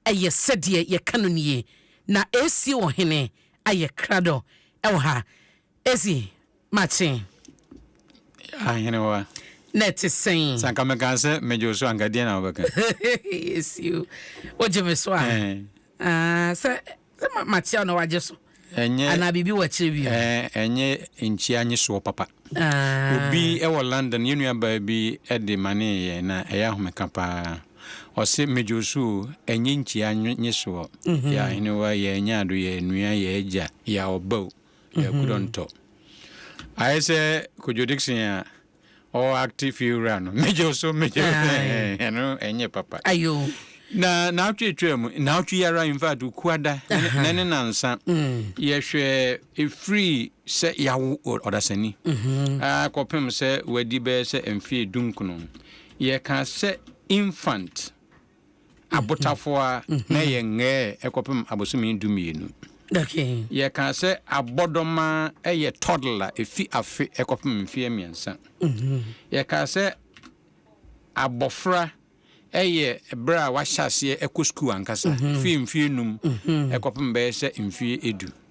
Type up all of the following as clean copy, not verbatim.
Ɛyɛ sɛdeɛ yɛka no nie. Na AC Ɔhene ayɛ krado wɔ ha. AC, makye. Ahenewa. Na ɛte sɛn? Sɛ anka mekaa sɛ megye wo so a, anka deɛn na wobɛka? AC o, wogye me so a? Ah, sɛ sɛ makyea wo na wagye so. Ɛnyɛ. Anaa biribi wɔ akyire bio? Ɛnyɛ nkyia nye soɔ papa. Ah. Obi wɔ London, yɛn nuabaa bi de manee yɛn na ɛyɛ ahomeka paa. Ɔse megye wo so o, ɛnyɛ nkyia nye soɔ. Yɛ ahenewa, yɛ anyaado, yɛ anua, yɛ agya, yɛ ɔba o, yɛ akudɔntɔ. Ayɛ sɛ Kojo Dickson a ɔwɔ acte fie wura no, megye wo so, megye wo so, ɛno ɛnyɛ papa. Ayo. Na naawɔtwe etwaa mu, naawɔtwe yi ara, in fact, Okuada ne ne nansa, yɛhwɛ efiri sɛ yawo ɔdasani kɔpem sɛ wadi bɛyɛ sɛ mfeɛ dunkono. Yɛka sɛ infant, abotafoa, na ɛyɛ ngɛɛ ɛkɔpem abosome 12. Yɛka sɛ abɔdɔma ɛyɛ toddler, efi afe ɛkɔpem mfeɛ 3. Yɛka sɛ abɔfra ɛyɛ berɛ a wahyɛ aseɛ ɛkɔ sukuu ankasa, firi mfeɛ 5 ɛkɔpem bɛyɛ sɛ mfeɛ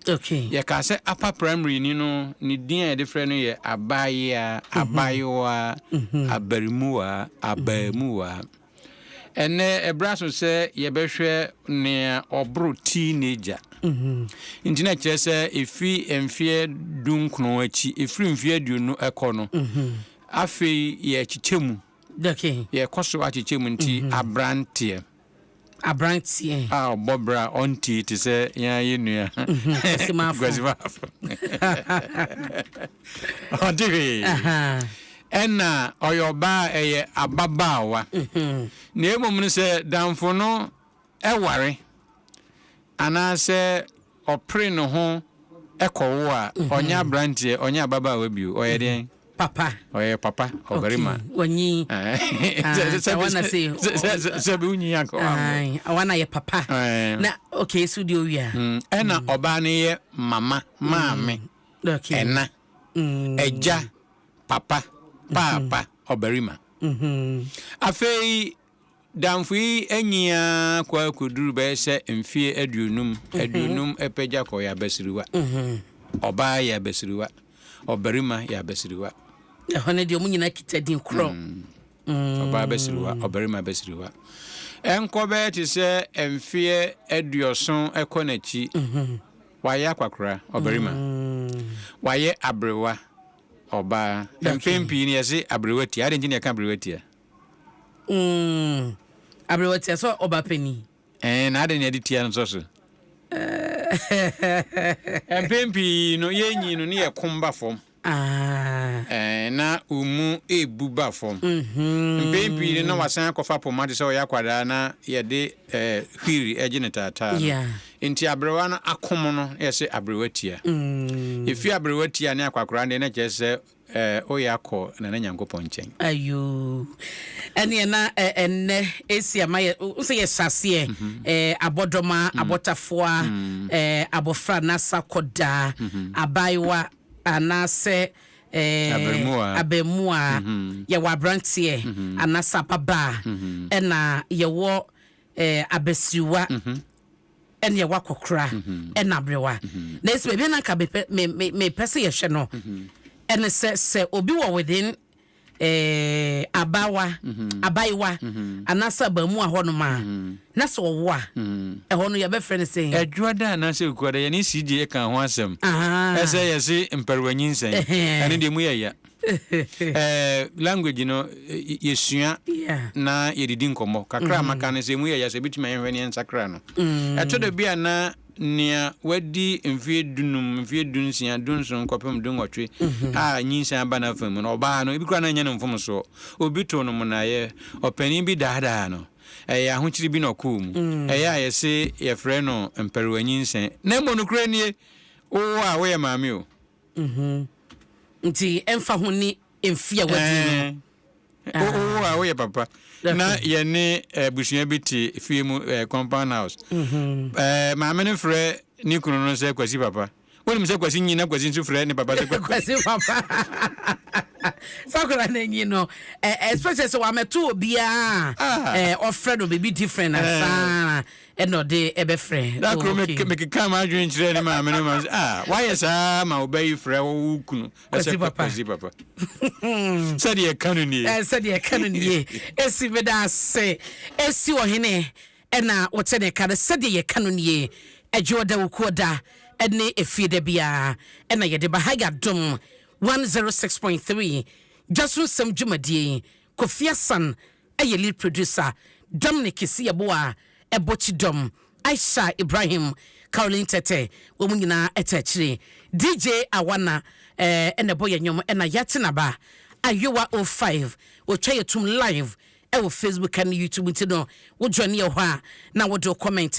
10. Yɛka sɛ upper primary ni no, ne din a yɛde frɛ no yɛ abaayewa, abaayewa, abarimuwa, abaamuwa. Ɛnnɛ, ɛberɛ aso sɛ yɛbɛhwɛ nea ɔboro teenager. Nti na kyerɛ sɛ ɛfiri mfeɛ 19 akyi, ɛfiri mfeɛ 20 ɛkɔ no, afei yɛkyekyɛ mu. Yɛkɔ so akyekyɛ mu nti aberanteɛ. Aberanteɛ. A ɔbɔ bra a ɔntii te sɛ yɛn ara yɛn nua. Kwasi Maafo. Kwasi Maafo. Ɔnte hwee. Ɛna ɔyɛ ɔbaa a ɛyɛ ababaawa. Na mmom no sɛ damfo no ware anaasɛ ɔpere ne ho kɔwo a, ɔnyɛ aberanteɛ, ɔnyɛ ababaawa bio. Ɔyɛ deɛn? Papa. Ɔyɛ papa, ɔbarima. Okay, wanyin. Sɛ bi wonyin anka wanwo. Wana yɛ papa. Na okay, so deɛ owia. Ɛna ɔbaa no yɛ mama, maame, ɛna, agya, papa, paapa, ɔbarima. Afei Damfo yi anyin ara kɔ akɔduru bɛyɛ sɛ mfeɛ 50, 50 pagya kɔ, ɔyɛ abasiriwa. Ɔbaa yɛ abasiriwa, ɔbarima yɛ abasiriwa. Ɛhɔ no deɛ wɔn nyinaa kita din korɔ. Ɔbaa abasiriwa, ɔbarima abasiriwa. Ɛnkɔ bɛyɛ te sɛ mfeɛ 70 kɔ n'akyi, wayɛ akwakora, ɔbarima. Wayɛ aberewa, ɔbaa. Mpɛn pii no yɛse aberewa tia. Adɛn nti na yɛka aberewa tia? Mm, aberewa tia sɛ ɔba panin. Ɛɛ, na adɛn na yɛde tia no sɔ so? Mpɛn pii no, yɛnyin no, ne yɛ kom ba fam. Ah. Ɛɛ, na wo ebu ba fam. Mpɛn pii no, na wasan akɔfa poma te sɛ ɔyɛ akwadaa na yɛde ɛɛ hwiri gye ne taataa no. Nti aberewa no akom no, yɛsɛ aberewa tia. Efi aberewa tia ne akwakoraa deɛ, na kyerɛ sɛ Eh, oyɛ akɔ Nana Nyankopɔn nkyɛn. Ayoo. Ɛneɛ na ɛnnɛ esi ama yɛ sɛ yɛhyɛ aseɛ abɔdɔma, abɔtafoa, abɔfra anaasɛ akɔdaa, abaayewa anaasɛ abarimuwa, yɛwɔ aberanteɛ anaasɛ ababaa, ɛna yɛwɔ abasiriwa. Ɛne ɛwɔ akɔkora ɛna aberewa. Na esi baabi a na nka mepɛ me me mepɛ sɛ yɛhwɛ no ɛne sɛ sɛ obi wɔ within abawa abayewa anaasɛ abaamua hɔnom a na sɛ ɔwo a ɛhɔ no yɛbɛfrɛ no sɛn? Ɛdwoada anaasɛ Okuada yɛne CJ ka ho asɛm ɛsɛ yɛse mparewa nyinsɛn ɛno deɛ mu yɛ ya. Eh, language no yɛsua na yɛdidi nkɔmmɔ kakra a maka no sɛ ɛmu yɛ ya sɛ ɛbɛtumi a yɛnhwɛ ne yɛnsakra no. Ɛtɔ da bi a na nea wadi mfeɛ 15, mfeɛ 16, 17 kɔpem 18 a nyinsɛn aba n'afa mu no, ɔbaa no, ebi koraa na ɛnyɛ no mfomsoɔ. Obi too no mmonaeɛ, ɔpanin bi daadaa no, ɛyɛ ahokyere bi na ɔkɔɔ mu. Ɛyɛ a yɛse yɛfrɛ no mparewa nyinsɛn. Na mmom nokorɛ nie, wowɔ a woyɛ maame o. Nti ɛmfa ho ne mfe a wadi no. Wo a woyɛ papa. Na yɛne abusua bi te fie mu, compound house. Maame no frɛ ne kunu no sɛ Kwasi papa. Wonim sɛ Kwasi nyi na Kwasi nso frɛ ne papa sɛ Kwasi papa. Sakora n'anyi no, especially sɛ wamɛto obiara a ɔfrɛ no biribi different ansa. Ɛna ɔde ɛbɛfrɛ. Da koro Oh, okay. mekeka m'adwene kyerɛ ne maame no ma sɛ, ah, woayɛ saa ma wobɛyi frɛ wo kunu. Kwasi ɛsɛ papa. Kwasi papa, sɛdeɛ ɛka no nie. Sɛdeɛ ɛka no nie. Ɛsi meda ase, ɛsi ɔhene ɛna wɔkyɛ ne ka no sɛdeɛ yɛka no nie. Ɛgye ɔda wokuo da ɛne efie da biara ɛna yɛde ba ha yɛ Adom 106.3 Dwaso Nsɛm dwumadie yi. Kofi Asan ɛyɛ lead producer, Dominic Siyɛboa ɛbɔ kyidɔm, Aisha Ibrahim, Caroline Tete, wɔn mu nyinaa ɛtɛ akyire. DJ Awana ɛna ɛbɔ yɛn nnwom, ɛna yɛate naba Ayowa 05 wɔtwa yɛ tum live ɛwɔ Facebook ne YouTube, nti no wodwane yɛ hɔ a na wode wo comment.